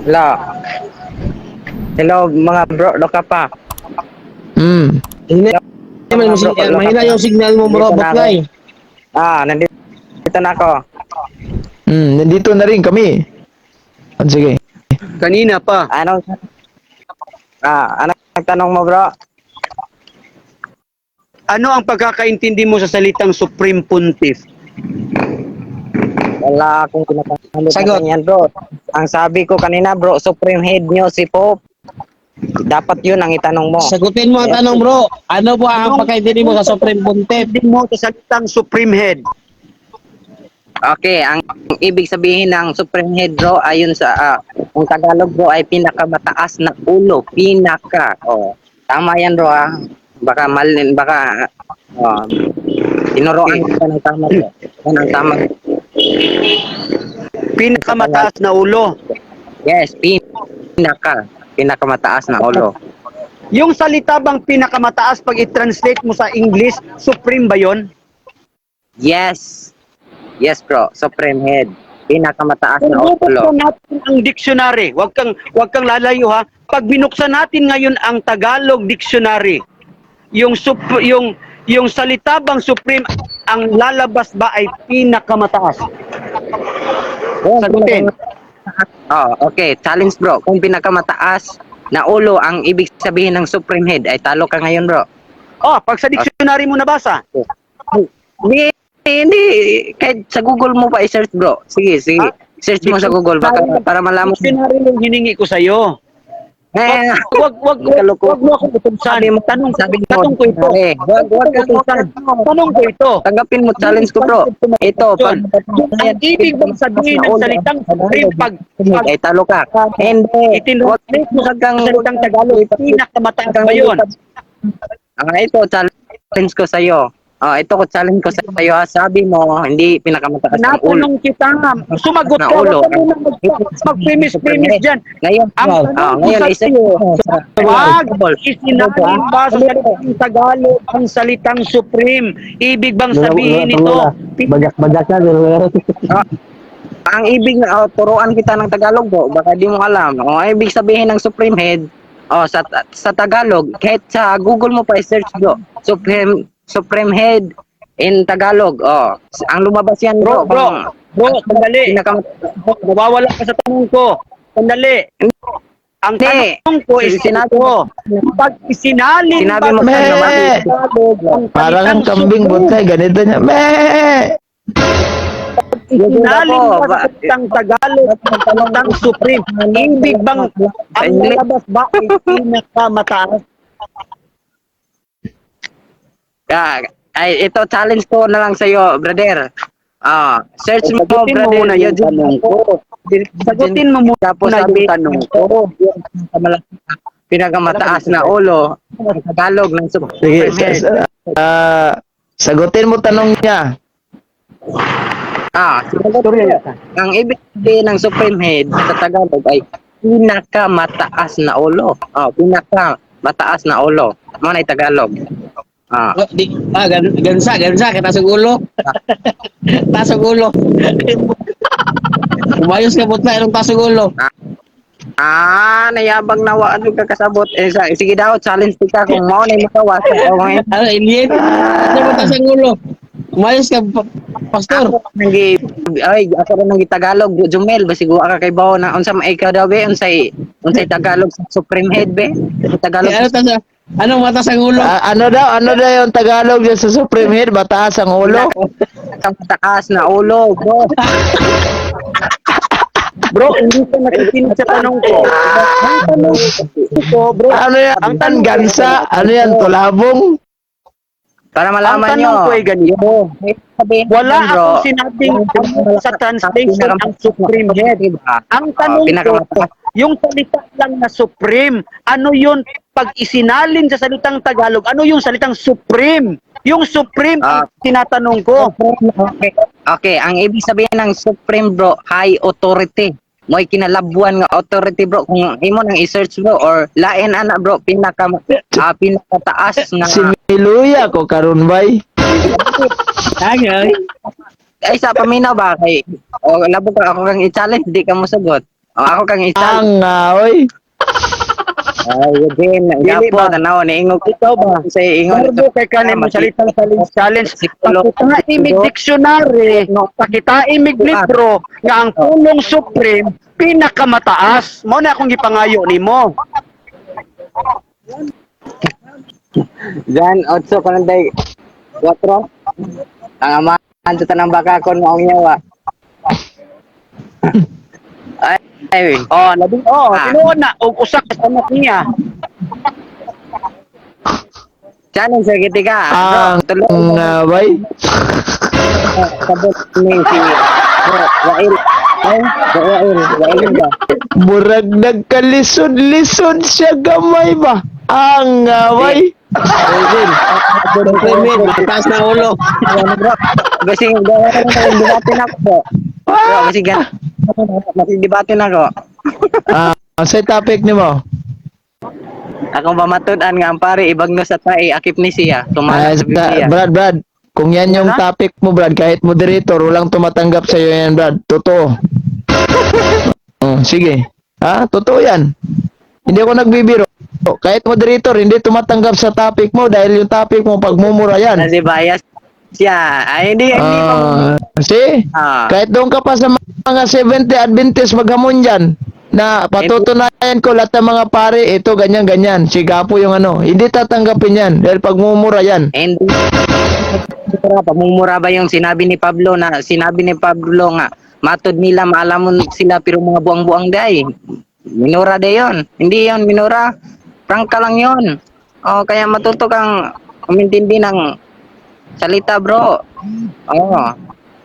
Hello. Hello, mga bro, loka pa. Hina Mga man bro, loka mahina pa. yung signal mo, bro, Nandito na ako. Butlay. Ah, nandito na ako. Nandito na rin kami. Ah, sige. Kanina pa. Anong tanong mo, bro? Ano ang pagkakaintindi mo sa salitang Supreme Pontiff? Wala akong kinakamalot na Sagot. ganyan, bro. Ang sabi ko kanina, bro, supreme head nyo si Pope. Dapat yun ang itanong mo. Sagutin mo ang tanong, bro. Ano po ang pagkaintindi mo sa Supreme Pontiff? Hindi mo sa salitang Supreme Head. Okay, ang ibig sabihin ng supreme head, bro, ayon sa ang Tagalog, bro, ay pinakamataas na ulo, pinaka. Oh, tama yan, bro, ah. Baka malin, baka oh, tinuruan ko ng tama, bro. Yan ang tama. Pinakamataas na ulo. Yes, pinaka, pinakamataas na ulo. Yung salita bang pinakamataas pag i-translate mo sa English, supreme ba yon? Yes. Yes, bro. Supreme head. Pinakamataas Kung na ulo. bubuksan natin ang dictionary, wag kang lalayo ha. Pag binuksan natin ngayon ang Tagalog dictionary, yung salita bang supreme ang lalabas ba ay pinakamataas? Sagutin. Oh, okay. Challenge, bro. Kung pinakamataas na ulo ang ibig sabihin ng supreme head, ay talo ka ngayon, bro. Oh, pag sa dictionary mo nabasa. Hindi, hindi. Kahit sa Google mo pa i-search, bro. Sige, sige. Ah? Search mo sa Google baka para malaman mo. Dictionary yung hiningi ko sa iyo. Eh, Wag wag wag, wag mo akong utusan. Sabi mo, Tanong sabi mo, tanong ko ito. eh, wag, wag, Tanong ko wag, ito. Tanong ko ito. Tanggapin mo challenge ko, bro. Ito, pag Ang ibig bang sabihin ng salitang supreme pag ay talo ka. Hindi. itinranslate mo sa salitang Tagalog, pinakamataas ba yun? Ah, ito, challenge ko sa'yo. Ah, ito ko challenge ko sa iyo. Ha. Sabi mo, hindi pinakamataas ang ulo. Natanong kita, sumagot Na ka, ulo. huwag ka muna mag-premise-premise dyan. Ngayon, Ang ah, tanong ko ngayon, sa isa iyo, wag Google. isinalin ba sa salitang Tagalog ang salitang supreme? Ibig bang sabihin nito? Bagak-bagak na, pero Ang ibig na, oh, turuan kita ng Tagalog, bro. Baka di mo alam. Oh, ang ibig sabihin ng supreme head, oh, sa Tagalog, kahit sa Google mo pa i-search, bro. Supreme supreme head in Tagalog. Oh, ang lumabas yan, bro. Bro, bro, bro, sandali. Nawawala ka sa tanong ko. Sandali. Ang Hindi. tanong ko is Sinabi ito. Pag isinalin Sinabi ba mo sa Meh! salitang Tagalog ang Parang ang salitang kambing supreme? buntay, ganito niya. Meh! Isinalin ba sa Ba- salitang Tagalog ang salitang supreme? Ibig bang ang lalabas ba ay pinakamataas? Ah, ay, ito challenge ko na lang sa iyo, brother. Ah, search mo, Sagutin mo brother. muna yung tanong ko. Sagutin mo muna Tapos yung sabi tanong ko. Pinakamataas na ulo ang Tagalog ng Sige, Supreme Head. sagutin mo tanong niya. Ah, ang ibig sabihin ng Supreme Head sa Tagalog ay pinakamataas na ulo. Oh, pinakamataas na ulo. Mo na Tagalog. Ah, Oh, di, gansa, gansa, kay tasog ulo. Tasog ulo. Umayos ka, Butlay, anong tasog ulo? Ah, nayabang na wa ano ka kasabot. Eh, sige daw, challenge kita kung mao na makawas. O ngayon, Ano, alien? Ano ba tasog ulo? Umayos ka, pastor. ako nang ay ako rin nang Tagalog Jumel basig wa ka kay bawo na unsa may ikaw daw be unsay unsay Tagalog sa Supreme Head be sa Tagalog. Eh, ano tasa, anong mataas ang ulo? Ah, ano daw yung Tagalog dyan sa Supreme Head? Mataas ang ulo? Ang mataas na ulo, bro. Bro, hindi ka nakikinig sa tanong ko. Ang tanong ko, bro, Ano yan? Ang tanong ko- Gansa? Ano yan? Tulabong? Para ang malaman tanong nyo. ko ay ganito. Sabihin Wala bro, akong sinabing ano sa translation ang supreme head. Diba? Ang tanong ko, yung salita lang na supreme, ano yun pag isinalin sa salitang Tagalog, ano yung salitang supreme? Yung supreme ang tinatanong ko. Okay. Okay, ang ibig sabihin ng supreme, bro, high authority. Mo'y kinalabuan nga authority, bro. Kung imo nang i-search, bro, or lain ana, bro, pinakataas nga Si Miluya ko karon bay. Ay, ay sa paminaw ba kay o labo ka ako kang i-challenge, di ka mosagot. Oh, ako kang i-challenge. Ang oy. Ay, Eugene, Dili gapo ba? tanaw ni ingog Ikaw ba? sa ingon. Barbo kay kanin mo salitang challenge challenge. Pakitain mig dictionary, pakitain mig libro nga ang pulong supreme pinakamataas. Mao na akong gipangayo nimo. Jan 8:44. Ang amahan sa tanang baka kon maong yawa. Ay, ay. Oh, labi oh, Ah. tinuod na og usa ka sa anak niya. Challenge sa kiti ka. Ang Bro, tuloy bay. sabot ni si Bro, Wail. Ay, Bro, Wail, Wail ba? Murag nagkalisod-lisod siya gamay ba? Ang bay. Eugene. Supreme Head, taas na ulo. Ano, bro? Kasi gawa ko ng debate na ako. Bro, Ah, kasi gan kasi debate na ako. ah, sa topic nimo. Akong pamatud-an nga ang pare ibagno sa tae akip ni siya. Sumala Ah, sa Biblia. Brad, Brad, kung yan yung topic mo, Brad, kahit moderator, walang tumatanggap sa'yo yan, Brad. Totoo. Oh, sige. Ha? Totoo yan. Hindi ako nagbibiro. Kahit moderator, hindi tumatanggap sa topic mo dahil yung topic mo pagmumura yan. Kasi bias siya. Ay, hindi, hindi pa. Ah, see? Ah. Kahit doon ka pa sa mga 70 Adventist maghamon dyan na patutunayan ko lahat ng mga pare, ito ganyan ganyan. Si Gapo yung ano. Hindi tatanggapin yan dahil pagmumura yan. Hindi. Pamumura ba yung sinabi ni Pablo na sinabi ni Pablo nga matod nila maalamon sila pero mga buang-buang day. Minura de yon. Hindi yon minura. Prangka lang yon. Oh, kaya matuto kang umintindi ng salita, bro. Oh.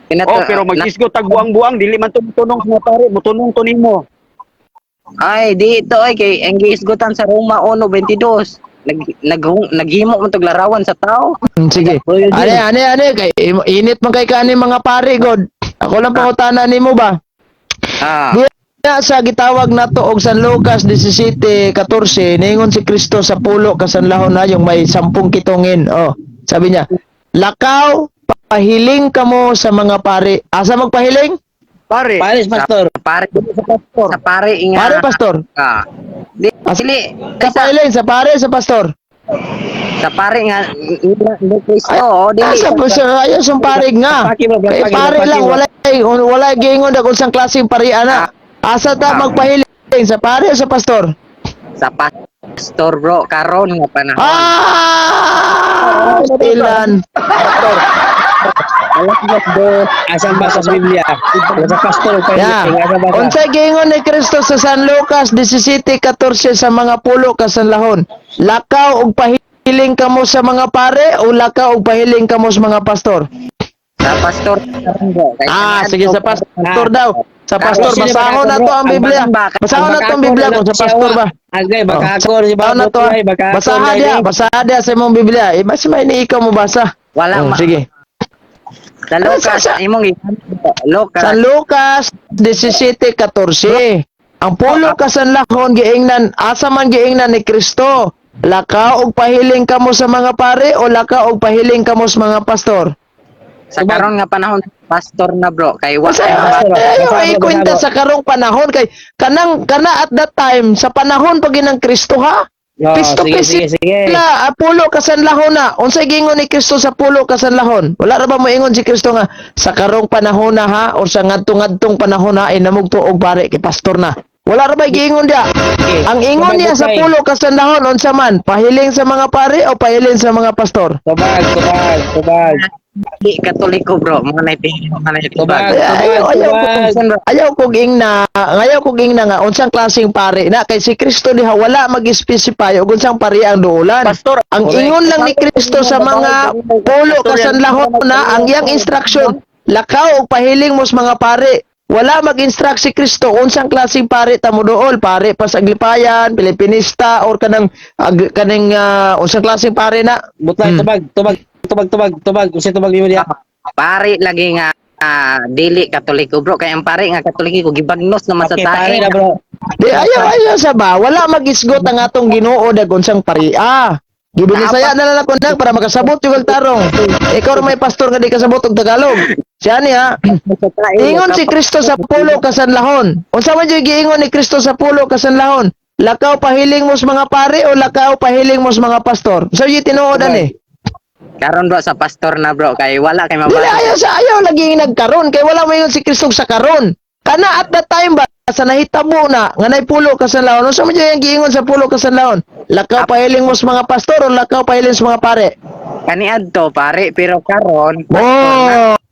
Oh, pero mag-isgo tag buang-buang dili man tumutunong sa pare, mutunong to nimo. Ay, di ito ay kay ang giisgutan sa Roma 1:22. Nag, nag naghimo man tog larawan sa tao. Sige. Bro, Eugene. Ane, ane, ane. Kay, init man kay kani mga pare, God. Ako lang pangutana nimo ba? Ah. Diya sa gitawag nato og San Lucas 17:14, ningon si Kristo sa pulo kasanlahon na yung may 10 kitongin. Oh, sabi niya, "Lakaw, pahiling kamo sa mga pare." Asa magpahiling? Pare. Paris, Pastor. Sa pare sa pare nga. Pare, pastor. Ah. Di, Asa- dili Sa sa, pahiling sa pare sa pastor. sa pare nga ni Kristo, oh, dili Asa po sa ayaw sa pare nga. Paki mo, Kay paki mo, pare paki lang mo. wala wala giingon na kung sang klaseng pare ana. Asa ta magpahiling sa pare o sa pastor? Sa pastor, bro, karon nga panahon. Ah! Stilan. Asan ba sa Biblia? Sa pastor, Yeah. pahiling. Asa ba sa? Unsay giingon ni Kristo sa San Lucas 17:14 sa mga pulo kasanlahon? Lakaw og pahiling kamo sa mga pare o lakaw og pahiling kamo sa mga pastor? Sa pastor karon, bro. Kay Ah, kanang sige sa pastor daw. Sa pastor, Sino ba basahon na to ang Biblia. Basahon na to ang Biblia kung sa pastor ba. Agay, baka Oh. ako si Basahon na to. Ah. Baka ako. Basahan dia, basahan dia sa imong Biblia. Eh, mas may ni ikaw mo basa. Wala Oh, ma. sige. Sa Lucas, imong Lucas. San Lucas 17:14. Ang pulo kasanlahon giingnan asa man giingnan ni Kristo. Lakaw og pahiling kamo sa mga pare o lakaw og pahiling kamo sa mga pastor? Sa karon nga panahon pastor na, bro, kay wa Kasi Pastor, ayaw basa ay bro, kwenta basa sa karong panahon kay kanang kana at that time sa panahon pag ng Kristo ha. Oh, Pisto sige, pisi sige, sige. sila, pulo kasanlahon na. Unsay giingon ni Kristo sa pulo kasanlahon? Wala ra ba moingon si Kristo nga sa karong panahon na ha or sa ngadto-ngadtong panahon na ay namugto og pare kay pastor na. Wala ra ba giingon dia? Okay. Ang ingon niya sa Tubag, pulo kasanlahon unsa man? Pahiling sa mga pare o pahiling sa mga pastor? Tubag, tubag, tubag. Di katoliko, bro, mga naiti, mga naiti. Tubag, Ay, ayaw, tubag, ayaw, tubag. ayaw kog ingna, ayaw kog ingna nga unsang klaseng pare na kay si Kristo diha wala mag-specify og unsang pare ang duolan. Pastor, Ang Correct. ingon lang ni Kristo sa mga pulo kasanlahon na ang iyang instruction, lakaw og pahiling mo sa mga pare. Wala mag-instruct si Kristo unsang klaseng pare ta mo dool, pare pa sa Aglipayan, Pilipinista or kanang kaning unsang klaseng pare na. Butlay, tubag, tubag, tubag, tubag, tubag. Unsay tubag nimo diha? Pare lagi nga dili katoliko, bro, kay ang pare nga katoliko gibagnos naman sa Okay, tae. pare na bro. Di ayaw ayaw sa ba, wala mag-isgot ang atong Ginoo dag unsang pare. Gibinisaya na lang ako nag para makasabot yung tarong. Ikaw ra may pastor nga di kasabot og Tagalog. Siya niya. Ingon si Kristo sa pulo kasanlahon. Unsa man jud giingon ni Kristo sa pulo kasanlahon? Lakaw pahiling mo sa mga pare o lakaw pahiling mo sa mga pastor? So yung tinuod ani. Karon, bro, sa pastor na, bro, kay wala kay Dili mabasa. ayaw sa ayaw lagi nagkaron kay wala mayon si Kristo sa karon. Kana at that time ba sa nahitabo na nga nay pulo kasanlahon. Unsa man jud ang giingon sa pulo kasanlahon? Lakaw pahiling mo sa mga pastor o lakaw pahiling sa mga pare? Kaniadto pare, pero karon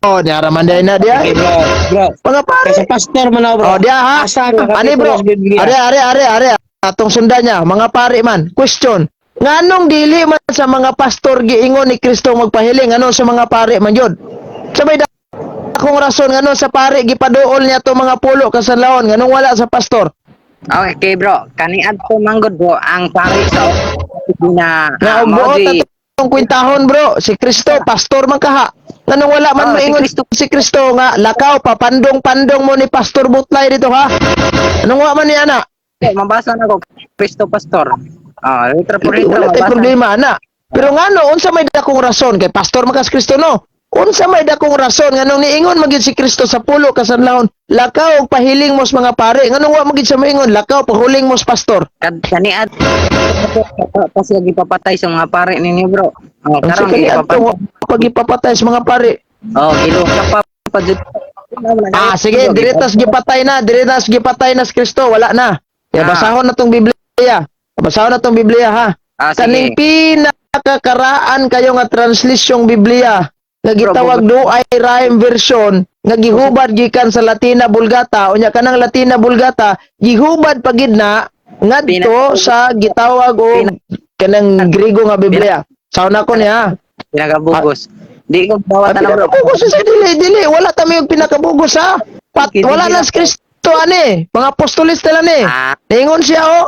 Oh, niara man day na diya. Okay, bro. Bro. Mga pare. Kasi pastor man ako, bro. Oh, diya ha. Asa nga Ani, bro? kapitulo sa Biblia? Are, are, are, are. Atong sundan niya, mga pare man. Question. Nganong dili man sa mga pastor giingon ni Kristo magpahiling, ano sa mga pare man yun? Sa may akong rason ngano sa pare gipaduol niya to mga pulo kasanlaon, nganong wala sa pastor? Okay, bro, kaniadto manggod, bro, ang pare sa na Nga og mao buot di- atong kwintahon, bro, si Kristo pastor man kaha. Nganong wala man Oh, si maingon Kristo. si Kristo nga lakaw papandong-pandong mo ni Pastor Butlay dito ha? Anong wa man niya na? Okay, mabasa na ko Kristo pastor. Ah, letra por Dili, letra wala tay mabasa. problema ana. Pero ngano unsa may dakong rason kay pastor man kas Kristo, no? Unsa may dakong rason nganong niingon magyud si Kristo sa pulo kasanlahon, lakaw og pahiling mo sa mga pare, nganong wa magyud siya moingon lakaw pahuling mo sa pastor? Kaniadto kasi gipapatay sa mga pare ninyo, bro. Oh, Ang karon kani gipapatay. adto pagipapatay sa mga pare. Oh, giluka pa pa jud. Ah, sige, diretas gipatay na, diretas gipatay na si Kristo, wala na. Ya basahon na tong Biblia. Basahon na tong Biblia ha. Ah, sige. Kaning pinakakaraan kayo nga translasyong Biblia nga gitawag do ay rhyme version nga gihubad gikan sa Latina Vulgata, unya kanang Latina Vulgata gihubad pagid na ngadto sa gitawag og kanang Grigo nga Biblia. Sauna ko niya. Pinakabugos. Di ko Ah, bawat na, bro. pinakabugos sa dili dili wala ta may pinakabugos ha. Pat, wala na si Kristo ani, mga apostolis na lang ni. Ningon siya oh.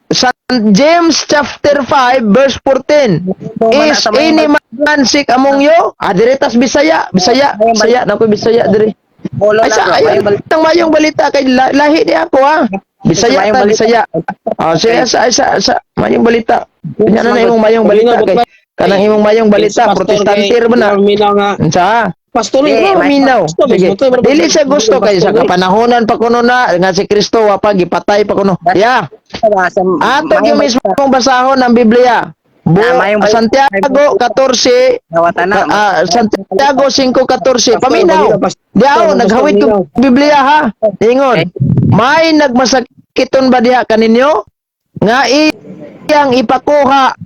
San James chapter 5 verse 14. Is any man sick among you? Ah, dire tas Bisaya, Bisaya, Bisaya na ko Bisaya dire. Ulo Ay na, sa bro. ayo Mayong balita. ang mayong balita kay lahi di ako ha. Bisaya Mayong ta balita. Bisaya. Ah, siya sa mayong balita. Kunya na imong mayong balita kay kanang imong mayong balita Pastor protestante kay- ba na? Minaw nga. Unsa? Pastor, Di, bro. maminaw. Gusto, Sige. gusto, bro. Dili siya gusto kay sa Pastor, eh. kapanahonan pa kuno na nga si Kristo wa pa gipatay pa kuno. Yeah. Ato gyud mismo basahon ang Biblia. Bu Ah, mayong balita. Santiago 14 Nawatan na. Santiago 5:14. Paminaw. Pastor, Diaw Pastor, naghawit paminaw. kog Biblia ha. Ingon. May nagmasakiton ba diha kaninyo? Nga iyang ipakuha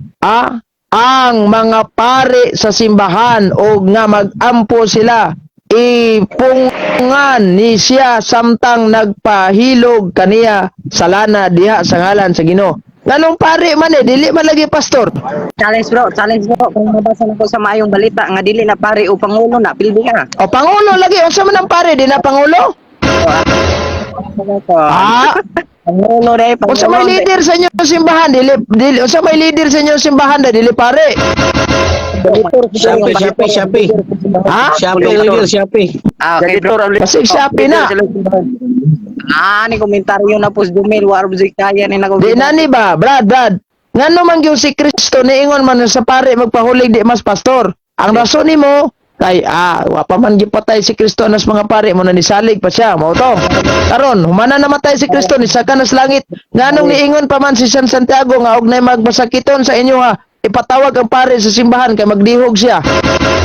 ang mga pare sa simbahan o nga magampo sila ipungan ni siya samtang nagpahilog kaniya sa lana diha sa ngalan sa Ginoo. Nganong pare man eh, dili man lagi pastor. Challenge, bro, challenge, bro. Kung mabasa na ko sa maayong balita nga dili na pare o pangulo na, pilbi ka. O pangulo lagi, unsa man ang pare di na pangulo? Ah, Pangulo dai, pangulo. unsa may leader sa inyong simbahan dili dili unsa may leader sa inyong simbahan da dili pare? Shopee, Shopee, Shopee. Ha? Shopee, leader, Shopee. Ah, okay, bro. Kasi Shopee na. Ah, ni komentaryo na pos dumil war music kaya ni nako. Di nani ba, Brad, Brad? Ngano man gyud si Kristo niingon man sa pare magpahulig di mas pastor. Ang rason nimo kay wa pa man gipatay si Kristo nas mga pare mo na nisalig pa siya mao to. Karon humana namatay si Kristo nisaka nas langit. Nganong niingon pa man si San Santiago nga og nay magmasakiton sa inyo ha, ipatawag ang pare sa simbahan kay magdihog siya.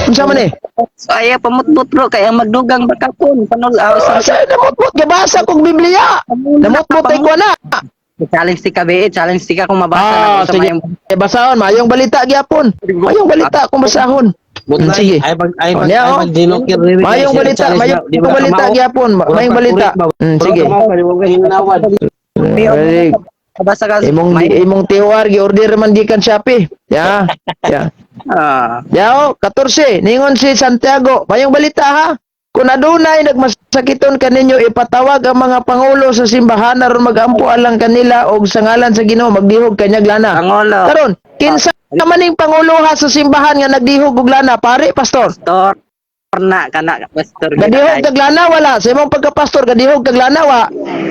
Unsa man eh? So ay pamutbot, bro, kay ang magdugang bakakon panul Oh, sa namutmot gabasa kog Biblia. Namutmot ay ko na. Challenge si ka be, challenge si ka kung mabasa na Ah, ko sa sige. maayong Eh, basahon, mayong balita gyapon. Mayong balita kung basahon. Butlay, Sige. ay pag ay Oh, pag niya, ay oh. pag dinokir rin. Mayong balita, mayong balita gyapon, mayong balita. Sige. Very Mabasa ka Imong imong TOR gi-order man gikan Shopee. Ya. Ya. Ya oh, 14 ningon si Santiago, mayong balita ha. Kung adunay nagmasakiton kaninyo ipatawag ang mga pangulo sa simbahan aron magampo alang kanila og sa ngalan sa Ginoo magdihog kanyag lana. Pangulo. Karon, kinsa man ning pangulo ha sa simbahan nga nagdihog og lana, pare, pastor? Pastor na kana pastor. Gadihog kag lana wala sa imong pagkapastor, gadihog kag lana wa.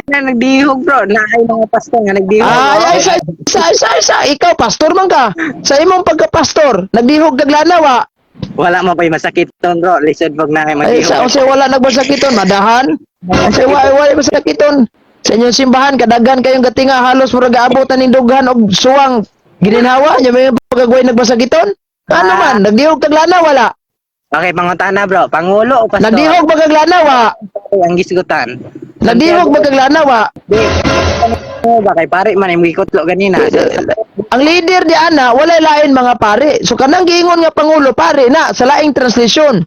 Na nagdihog, bro, na ay mga pastor nga nagdihog. Ay, ay, sa, sa, sa, sa, ikaw pastor man ka. Sa imong pagkapastor, nagdihog kag lana wa. Wala mo pa'y masakiton, bro. Lisod pag na Ay, sa unsay wala nagmasakiton, madahan. Unsay wala masakiton. Sa inyong simbahan kadaghan kayong gatinga, halos murag gaabot ning dughan og suwang gininhawa nya may pagagway nagmasakiton. Ano man, nagdihog kag lana wala? Okay, pangutana, bro. Pangulo o pastor? Nagdihog ba kag lana wa? Ang gisgutan. Nagdihog ba kag lana wa? Di. Ano ba kay pare man imong gikutlo ganina? Ang leader di ana walay lain mga pare. So kanang giingon nga pangulo pare na sa laing translation.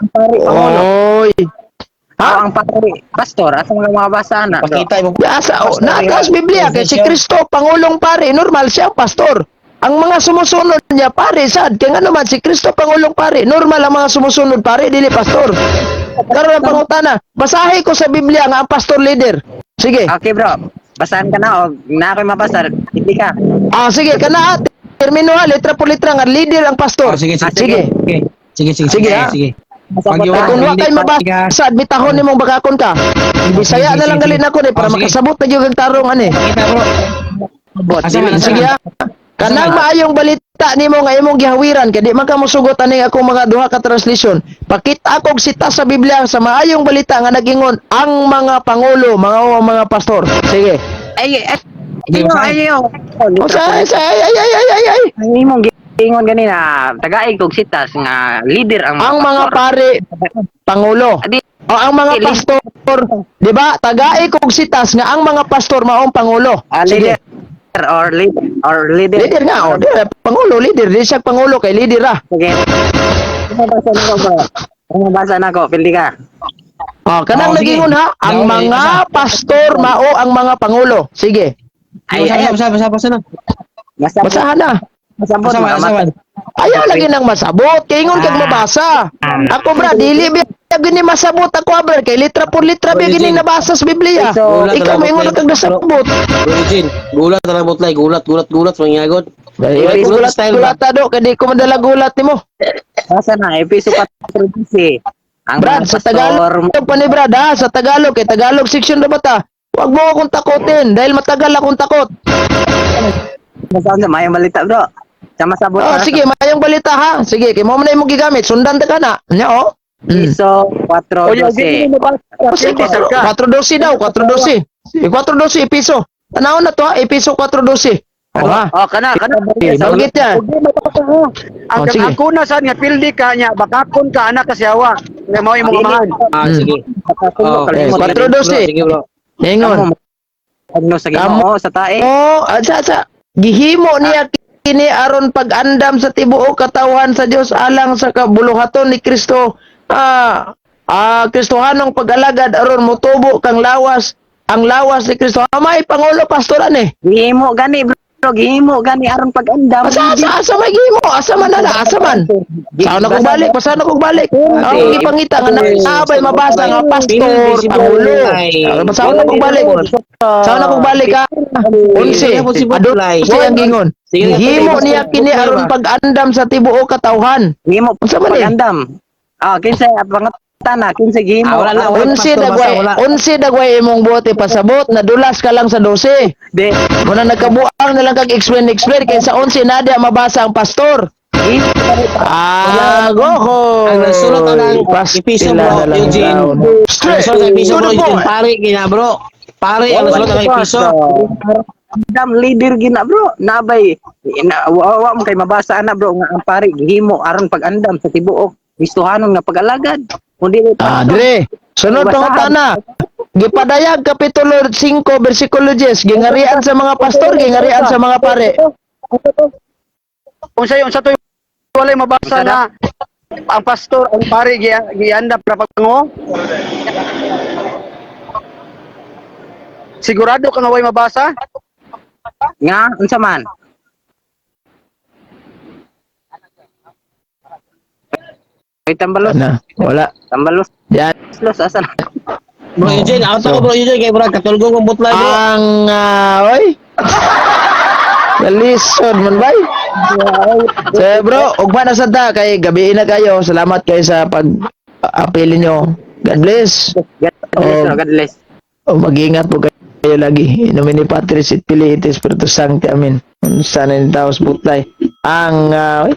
Pare pangulo. Oy. Ha? Ang pare pastor asa mga mabasa ana, bro? Pakita mo. Asa oh, nataas Biblia kay si Kristo pangulong pare, normal siya ang pastor. Ang mga sumusunod niya pare sad kay ngano man si Kristo pangulong pare, normal ang mga sumusunod pare dili pastor. Karon ang pangutana, basahi ko sa Biblia nga ang pastor leader. Sige. Okay, bro. Basahan ka na og na ako'y mabasa. Hindi ka. Ah, sige kana ah, termino ha, letra por letra nga leader ang pastor. Oh, sige, sige. Sige. Sige, sige, Sige, ha? sige. Masabot Pag Kay ka. kung wa kay mabasa, admitahon nimong bakakon ka. Bisaya Sige, na lang sige, gali nako ni para Oh, sige. makasabot na gyud ang tarong ani. Pakita, bro. Bot. Asa man, asa Sige man? ha. Kanang maayong balita nimo nga imong gihawiran kay di man ka mosugot aning akong mga duha ka translation. Pakita akong sita sa Biblia sa maayong balita nga nagingon ang mga pangulo, mga o mga pastor. Sige. Ay, ay, Sige, ay, basahin. ay, ay, O sa ay ay ay ay ay ay. Ang imong giingon ganina, tagaig kog sitas nga leader ang mga Ang mga pastor. pare pangulo. Adi, O ang mga pastor, di ba? Tagai kog sitas nga ang mga pastor maong pangulo. ah, Sige. leader or leader or leader. Leader nga, oh. Di, pangulo, leader. Di siya pangulo kay leader ah. Sige. Mabasa na ko, bro. Mabasa na ko, pili ka. Oh, kanang Oh, sige. nagingon ha, ang Okay, mga basa. pastor mao ang mga pangulo. Sige. Ay, Ay, ay, basa, basa, basa na. Masabot, Basahan na. masabot, Basa, basa, makamatay. basa. Ayaw lagi nang masabot. Kay ingon kag Ah. mabasa. Ako bra, dili biya gini masabot ako ah, bra. Kay litra por litra biya gini nabasa sa Biblia. So, Ikaw maingon kag nasabot. Bro Eugene, gulat na lang butlay, gulat, gulat, gulat, mangyagot. Gulat, gulat, style ba? gulat do kay di ko madala gulat nimo. Basa na, Episo 4:12. Ang Brad, mga sa pastor, Tagalog pa ni Brad ha, sa Tagalog kay Tagalog section na ba ta? Huwag mo akong takotin dahil matagal akong takot. Basta sa mayong balita, bro. Sa masabot Oh, na. sige, mayong balita ha. Sige, kay mo man na imong gigamit, sundan ta ka na. Nya oh. Episo O yung 4:12. Oh, sige, 4:12 daw, 4:12. Sige, 4:12 piso. Tanawon na to ha, episo 4:12. Oh ha. Oh, kana kana. Okay, banggit yan. Ug di mabasa ha. Ang Oh, sige. ako na saan nga pildi ka niya, bakakon ka anak kasi awa. Nga mao imong amahan. Ah, sige. Oh, Eh, 4:12. Sige, bro. Ingon. Ano sa Ginoo sa tae? Oh, asa sa gihimo niya kini aron pag-andam sa tibuok katawhan sa Dios alang sa kabuluhaton ni Kristo. Kristohanong pag-alagad aron motubo kang lawas, ang lawas ni Kristo. Amay pangulo pastoran eh. Gihimo gani, bro. Gihimo gani aron pag-andam. Asa asa asa may gihimo? Asa man na asa man? Saan ako balik? Saan ako balik? Ang gipangita nga naabay mabasa nga pastor, pangulo. Saan ako balik? Saan ako balik ha? 11. Adunay ang gingon. Gihimo niya kini aron pag-andam sa tibuok katawhan. Gihimo Unsa man eh? pag-andam. Ah, kinsa pangutana, kinsa gihimo? Ah, wala na, wala. 11 Pastor, dagway, basta wala. 11 dagway imong bote pasabot, nadulas ka lang sa 12. Di. Muna nagkabuang na lang kag explain explain kay sa 11 na di mabasa ang pastor. Gihimo Ah, goho. Ang nagsulat na lang, episo, bro, Eugene. Ang Straight nagsulat ng episo, to bro, the Eugene, point. pare, gina, bro. Pare, ang nagsulat ng episo. Andam leader gina, bro. Nabay na, wa mo kay mabasa ana, bro, nga ang pare gihimo aron pag-andam sa tibuok Kristohanon nga pag-alagad. Kundi Ah, dire. Sunod pangutana. Gipadayag kapitulo 5 bersikulo 10, gingarian sa mga pastor, gingarian sa mga pare. Unsa yung sa toy walay mabasa na ang pastor ang pare giandam na pagpango. Sigurado ka nga way mabasa? Nga unsa man? Ay, tambalos, Na, wala. tambalos, Yan. los asa na? Bro Eugene, out ako, bro Eugene, kay bro, katulgong kong butlay, bro. Ang oy. Nalisod man bay. So bro, ugma na sad ta kay gabi na kayo. Salamat kayo sa pag apil niyo. God bless. God bless, Oh. bro, God bless. O mag-ingat po kayo lagi. In nomine Patris et Filii et Spiritus Sancti. Amen. Sana ni Taos Butlay. Ang oy,